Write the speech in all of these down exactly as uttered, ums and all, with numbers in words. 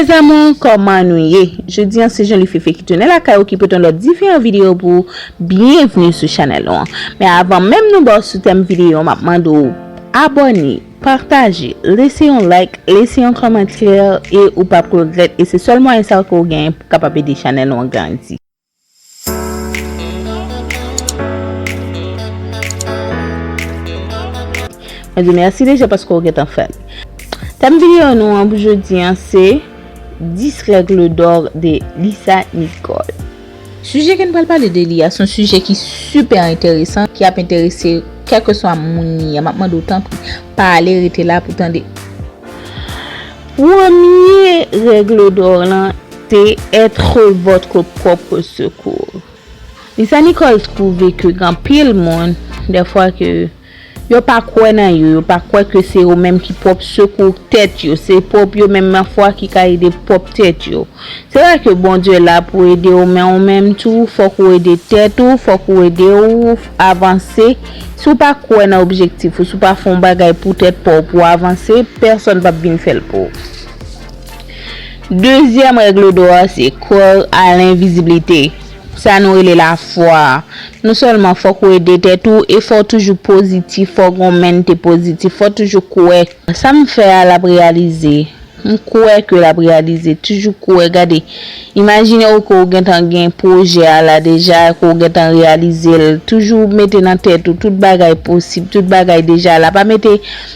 Mes amours, kòman nou ye? Jodi an se Jeanly Fefe ki tounen lakay ou ki pote yon lòt diferan videyo pou ou. Byenvni sou chanèl nou an. Men avan menm nou ba w sou tèm videyo, m ap mande w abòne, pataje, lese yon like, lese yon kòmantè e ou p ap regrèt e se sèl mwayen sa ke w genyen pou kapab ede chanèl nou an grandi. Mwen di w mèsi deja paske w gentan fè l. Tèm videyo nou an pou jodi an se dix règles d'or de Lisa Nicole. Sijè ke n pral pale de li a, se yon sijè ki sipè enteresan, ki ap enterese kèlkeswa moun li ye. M ap mande w, tanpri, pa ale, rete la pou tande. Premye règle d'or lan, se être votre propre secours. Lisa Nicole twouve ke gen anpil moun, dèfwa ke yo pa kwè nan yo, yo pa kwè ke se yo menm ki pwòp sekou tèt yo, se pwòp yo menm nan fwa ki ka ede pwòp tèt yo. Se vre ke Bondye la pou ede w, men ou menm tou, fòk ou ede tèt ou, fòk ou ede w avanse. Si w pa kwè nan objektif ou, si w pa fè yon bagay pou tèt pa w pou w avanse, pèsonn p ap vin fè l pou ou. Dezyèm règle d'or a, se croire à l'invisibilité. Sa nou rele lafwa. Non sèlman fòk ou ede tèt ou, e fò w toujou pozitif, fò w gen yon mennte pozitif, fò w toujou kwè. Sa m fè a, l ap reyalize. M kwè ke l ap reyalize. Toujou kwè. Gade, imajine w ke w gentan gen pwojè a la deja, ke w gentan reyalize l. Toujou mete nan tèt ou tout bagay posib, tout bagay deja la. Pa mete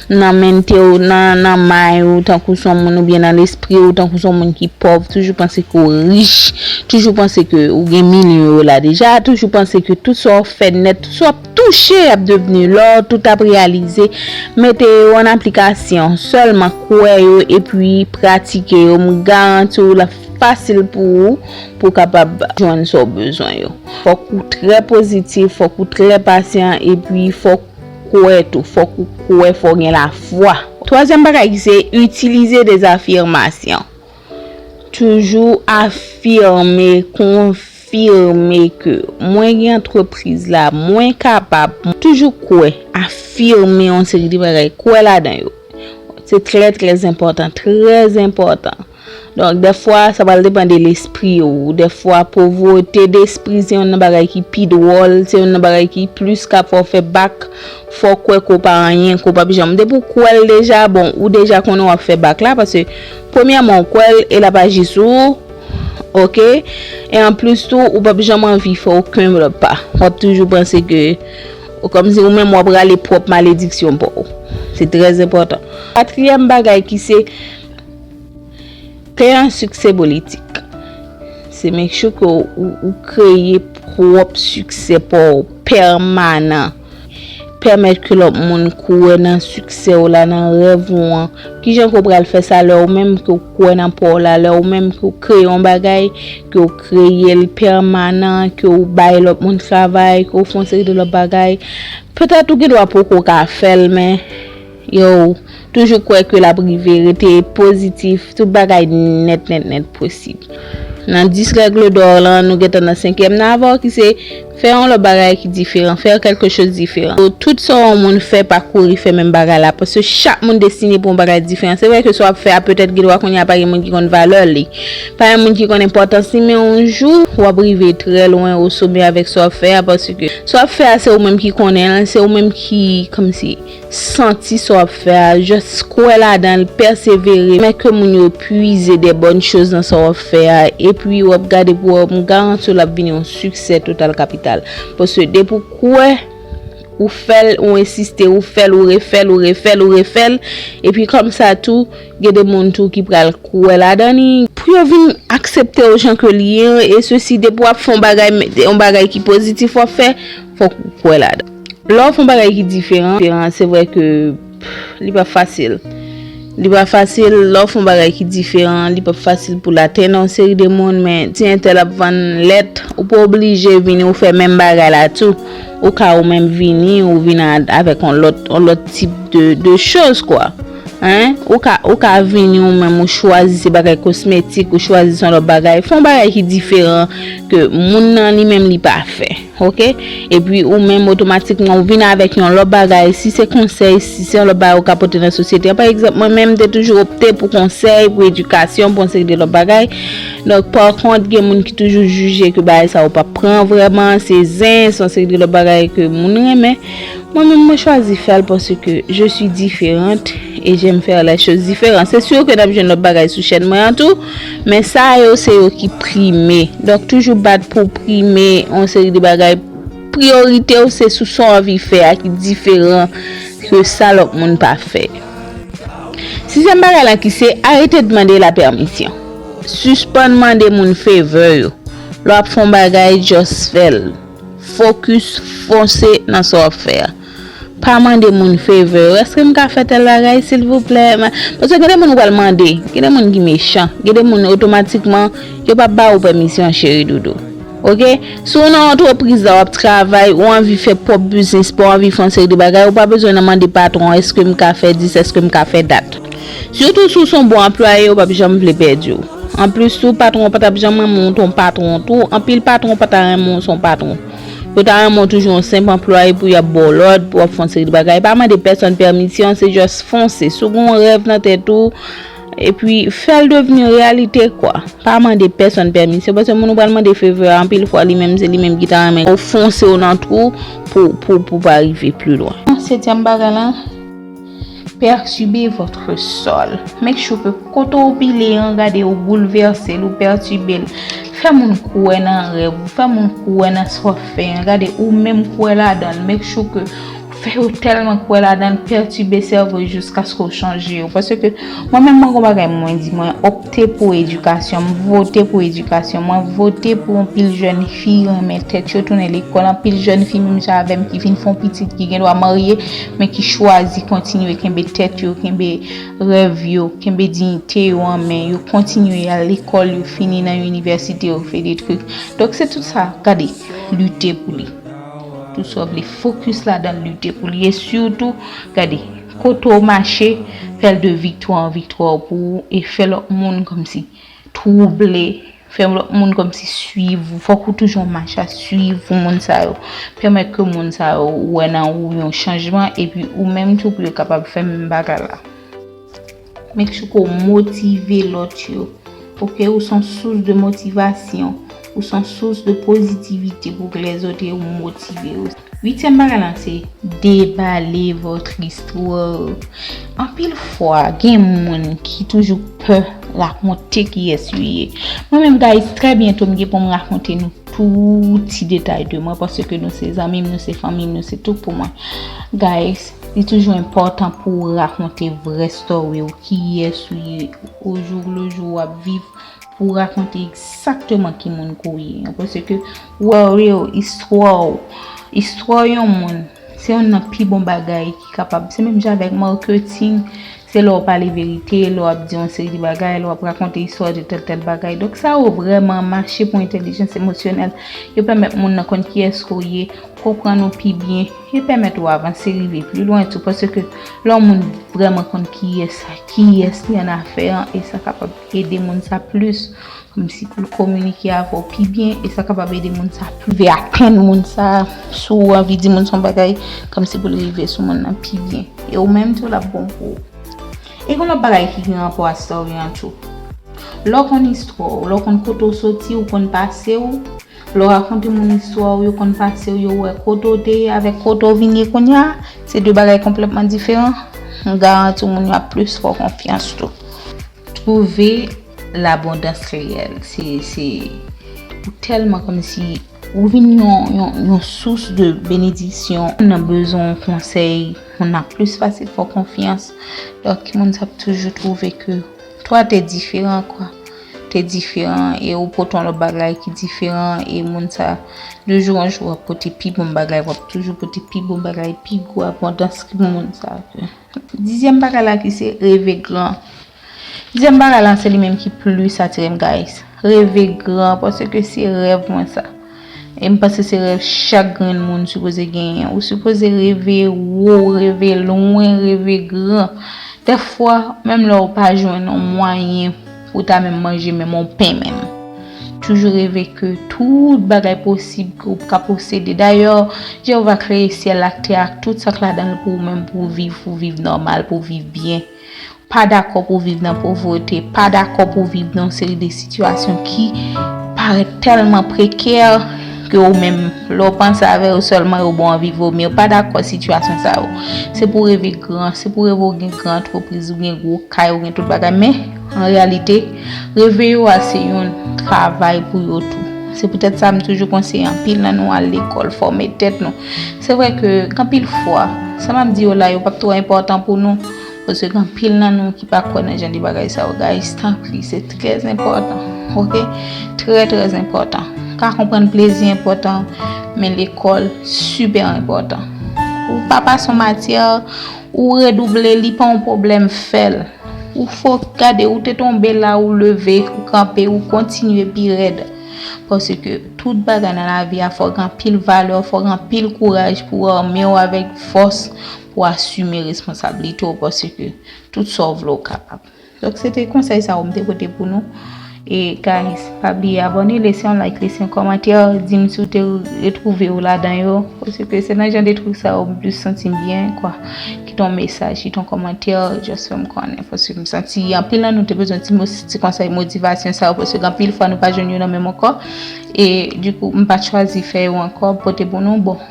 nan mennte w, nan, nan may ou, tankou se yon moun, oubyen nan lespri ou, tankou se yon moun ki pòv. Toujou panse ke w rich. Toujou panse ke ou gen milyon yo la deja. Toujou panse ke tout sa w fè nèt, tout sa w ap touche ap devni lò, tout ap reyalize. Mete yo an aplikasyon, sèlman kwè yo epi pratike yo. M garanti w l ap fasil pou ou, pou w kapab jwenn sa w bezwen yo. Fòk ou trè pozitif, fòk ou trè pasyan, epi fòk ou kwè tou, fòk ou kwè, fò w gen lafwa. Twazyèm bagay ki se itilize dè afimasyon. Toujou afime, konfime ke mwen gen antrepriz la, mwen kapab. Toujou kwè, afime yon seri de bagay, kwè ladan yo. Se trè, trè enpòtan, trè enpòtan. Donk, dèfwa, sa pral depann de lespri ou. Dèfwa, povrete despri se youn nan bagay ki pi dwòl, se youn nan bagay ki plis ka fè w fè bak. Fò w kwè ke w pa anyen, ke w p ap janm. Depi w kwè l deja, bon, ou deja konnen w ap fè bak la, paske premyèman, w kwè l e l ap aji sou ou, oke? E anplis tou, ou p ap janm anvi fè okenn lòt pa. W ap toujou panse ke, kòmsi ou menm w ap rale pwòp malediksyon pa w. Se trè enpòtan. Katriyèm bagay ki se Kreye yon siksè politik. Se make sure ke w, ou kreye pwòp siksè pa w pèmanan. Pèmèt ke lòt moun kwè nan siksè w la, nan rèv ou an. Kijan ke w pral fè sa lè ou menm ke w kwè nan pa w la, lè ou menm ke w kreye yon bagay, ke w kreye l pèmanan, ke w bay lòt moun travay, ke w fè yon seri de lòt bagay? Petèt ou gendwa poko ka fè l, men yo, toujou kwè ke l ap rive, rete pozitif, tout bagay nèt, nèt, nèt posib. Nan dis règle d'or lan, nou gentan nan senkyèm nan avè w ki se fè yon lòt bagay ki diferan, fè quelque chose différent. Tout sa yon moun fè, pa kouri fè menm bagay la, paske chak moun destine pou yon bagay diferan. Se vre ke sa w ap fè a, petèt gendwa kounye a pa gen moun ki konn valè li, pa gen moun ki konn enpòtans li, men yon jou, w ap rive trè lwen, o sommet avèk sa w ap fè a, paske sa w ap fè a, se ou menm ki konnen l, se ou menm ki, kòmsi, santi sa w ap fè a, just kwè ladan l, pèsevere, men ke moun yo puize de bonnes choses nan sa w ap fè a, epi w ap gade pou wè, m garanti w l ap vin yon siksè total kapital. Paske depi w kwè, ou fè l, ou ensiste, ou fè l, ou refè l, ou refè l, ou refè l, epi kòmsa tou, gen de moun tou ki pral kwè ladan li, pou yo vin aksepte w jan ke l ye, e sesi, depi w ap fè yon bagay, yon bagay ki pozitif w ap fè, fòk ou kwè ladan. Lè w fè yon bagay ki diferan, diferan, se vre ke, pff, li pa fasil. Li pa fasil, lè w fè yon bagay ki diferan, li pa fasil pou l atenn yon seri de moun, men si entèl ap vann lèt, ou pa oblije vini ou fè menm bagay la tou. Ou ka ou menm vini, ou vin a, avèk yon lòt, yon lòt tip de, de choz, kwa. Hein? Ou ka, ou ka vini ou menm, ou chwazi se bagay kosmetik, ou chwazi se yon lòt bagay. Fè yon bagay ki diferan ke moun nan li menm li pa fè. Ok? Epi ou menm otomatikman ou vin avèk yon lòt bagay. Si se konsèy, si se yon lòt bagay ou ka pote nan sosyete an. Pa egzanp, mwen menm, m te toujou opte pou konsèy, pou edikasyon, pou yon seri de lòt bagay. Donk, pa kont, gen moun ki toujou jije ke bagay sa ou pa pran vrèman, se zen, se yon seri de lòt bagay ke moun renmen. Mwen menm, mwen chwazi fè l paske je suis différente et j'aime faire les choses différentes. Se si ke n ap jwenn lòt bagay sou chèn mwen an tou, men sa yo, se yo ki prime. Donk, toujou bat pou prime yon seri de bagay. Priyorite w, se sou sa w anvi fè a ki diferan ke sa lòt moun pa fè. Sizyèm bagay la ki se arete dmande la pèmisyon. Sispann mande moun favor yo. Lè w ap fè yon bagay, just fè l. Focus, fonse nan sa w ap fè a. Pa mande moun favor yo. Èske m ka fè tèl bagay, silvouplè? Paske gen de moun ou pral mande. Gen de moun ki mechan. Gen de moun otomatikman, yo p ap ba ou pèmisyon, cheri doudou. Ok? Si w nan antrepriz la, w ap travay, ou anvi fè pwòp biznis pa w, anvi fè yon seri de bagay, ou pa bezwen nan mande patwon, èske m ka fè dis, èske m ka fè dat. Sitou si w se yon bon anplwaye, yo p ap janm vle pèdi w. Anplis tou, patwon an pa t ap janm renmen w t on patwon tou. Anpil patwon pa ta renmen w se yon patwon. Yo ta renmen w toujou yon senp anplwaye pou y ap ba w lòd, pou w ap fè yon seri de bagay. Pa mande pèsonn pèmisyon, se just fonse. Si w gen yon rèv nan tèt ou, epi fè l devni reyalite kwa. Pa mande pèsonn pèmisyon, paske moun ou pral mande favor a, anpil fwa li menm, se li menm ki ta renmen ou fonse w nan twou pou, pou, pou pa rive pli lwen. Setyèm bagay la, perturber votre sol. Make sure ke kote w pile an, gade ou boulvèse l, ou pètibe l. Fè moun kwè nan rèv ou, fè moun kwè nan sa w ap fè an. Gade ou menm kwè ladan l. Make sure ke fè yo tèlman kwè ladan l, pètibe sèvo yo jiskaske w chanje yo. Paske mwen menm, mwen gon bagay mwen di, mwen opte pou edikasyon, m vote pou edikasyon, mwen vote pou anpil jèn fi renmen tèt yo, tounen lekòl, anpil jèn fi menm jan avè m ki fin fè yon pitit, ki gen dwa marye, men ki chwazi kontinye kenbe tèt yo, kenbe rèv yo, kenbe diyite yo an men, yo kontinye al lekòl, yo fini nan inivèsite, yo fè de trik. Donk se tout sa, gade, lite pou li. Tout sa w vle, fokis ladan l, lite pou li. E sitou, gade, kote w mache, fè l de viktwa an viktwa pou ou e fè lòt moun kòmsi twouble, fè lòt moun kòmsi swiv ou. Fòk ou toujou mache a swiv moun sa yo. Pèmèt ke moun sa yo wè nan ou yon chanjman, epi ou menm tou pou yo kapab fè menm bagay la. Make sure ke w motive lòt yo. Ok, ou se yon sous de motivasyon. Ou se yon sous de pozitivite pou lèzòt e ou motive yo. Uityèm bagay la, se déballer votre histoire. Anpil fwa, gen moun ki toujou pè rakonte kiyès yo ye. Mwen menm, guys, trè byento, m gen pou m rakonte nou tout ti detay de mwen, paske nou se zanmi m, nou se fanmi m, nou se tout pou mwen. Guys, li toujou enpòtan pou w rakonte vrè story w, kiyès ou ye, au jour le jour w ap viv, pou w rakonte egzakteman ki moun ke w ye. Paske, wè w, istwa w, istwa yon moun, se youn nan pi bon bagay ki kapab, se menm jan avèk marketing, se lè w pale verite, lè w ap di yon seri de bagay, lè w ap rakonte istwa de tèl, tèl bagay. Donk, sa yo vrèman mache pou entèlijans emosyonèl. Yo pèmèt moun nan konn kiyès ke w ye, konprann ou pi byen, e pèmèt ou avanse, rive pi lwen tou. Paske lè yon moun vrèman konn kiyès, kiyès li annafè an, e sa kapab ede moun sa plis. Kòmsi pou l kominike avè w pi byen, e sa kapab ede moun sa pou rive atenn moun sa, si w anvi di moun sa yon bagay, kòmsi pou l rive sou moun nan pi byen. E ou menm tou, l ap bon pou ou. E gon lòt bagay ki gen rapò a story an tou. Lè w konn istwa w, lè w konn kote w soti, ou konn pase w, lè w rakonte moun istwa w, yo konn pase w, yo wè kote w te ye avèk kote w vin ye kounye a, se de bagay konplètman diferan. M garanti w, moun yo ap plis fè w konfyans tou. Twouve labondans reyèl. Se, se, ou tèlman kòmsi ou vin yon, yon, yon sous de benediksyon. Moun nan bezwen yon konsèy, moun nan plis fasil fè w konfyans. Donk, moun sa ap toujou twouve ke twa te diferan, kwa. Te diferan, e ou pote yon lòt bagay ki diferan, e moun sa, de jou an jou, w ap pote pi bon bagay, w ap toujou pote pi bon bagay, pi gwo abondans ki moun sa. Dizyèm bagay la ki se reve gran. Dizyèm bagay la, se li menm ki plis atire m, guys. Reve gran, paske se rèv mwen sa. E m panse se rèv chak grenn moun sipoze genyen. Ou sipoze reve wo, reve lwen, reve gran. Dèfwa, menm lè w pa jwenn yon mwayen pou w ta menm manje menm yon pen menm. Toujou reve ke tout bagay posib ke w ka posede. Dayè, Jewova kreye syèl ak tè ak tout sa k ladan l pou ou menm, pou w viv, pou w viv nòmal, pou w viv byen. Pa dakò pou w viv nan povrete, pa dakò pou w viv nan yon seri de sitiyasyon ki parèt tèlman prekè ke ou menm, lè w panse avè yo sèlman, yo ba w anvi vomi. Ou pa dakò sitiyasyon sa yo. Se pou w reve gran, se pou w reve w gen gran antrepriz, ou gen gwo kay, ou gen tout bagay. Men, an reyalite, reve yo a se yon travay pou yo tou. Se poutèt sa m toujou konseye anpil nan nou al lekòl, fòme tèt nou. Se vre ke gen anpil fwa, sa m ap di yo la, yo p ap twò enpòtan pou nou. Paske gen anpil nan nou ki pa kwè nan jan de bagay sa yo, guys. Tanpri, se trè enpòtan. Oke? Trè, trè enpòtan. Ka konprann plezi enpòtan, men lekòl sipè enpòtan. Ou pa pase yon matyè, ou redouble, li pa yon pwoblèm, fè l. Ou fò gade, ou te tonbe la, ou leve, ou kanpe, ou kontinye pi rèd. Paske tout bagay nan lavi a, fò gen anpil valè, fò gen anpil kouraj pou w ame w avèk fòs, pou w asime responsablite w, paske tout sa w vle w kapab. Donk, se te konsèy sa yo m te pote pou nou. E, guys, pa bliye abòne, lese yon like, lese yon kòmantè, di m si w te retwouve w ladan yo, paske se nan jan de truk sa yo m plis santi m byen, kwa. Kite yon mesaj, kite yon kòmantè, just fè m konnen, paske m santi anpil nan nou te bezwen ti mo-, ti konsèy motivasyon sa yo, paske gen anpil fwa nou pa jwenn yo nan men m ankò. E, dikou, m pa t chwazi fè yo ankò, pote pou nou, bon,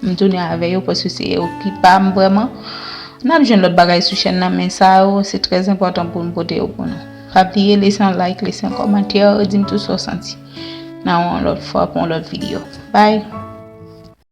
m tounen avè yo, paske se yo ki pa m vrèman. N ap jwenn lòt bagay sou chèn nan, men sa yo, se trè enpòtan pou n pote yo pou nou. Pa bliye, lese yon like, lese yon kòmantè, di m tou sa w santi. Nan yon lòt fwa pou yon lòt videyo. Bye!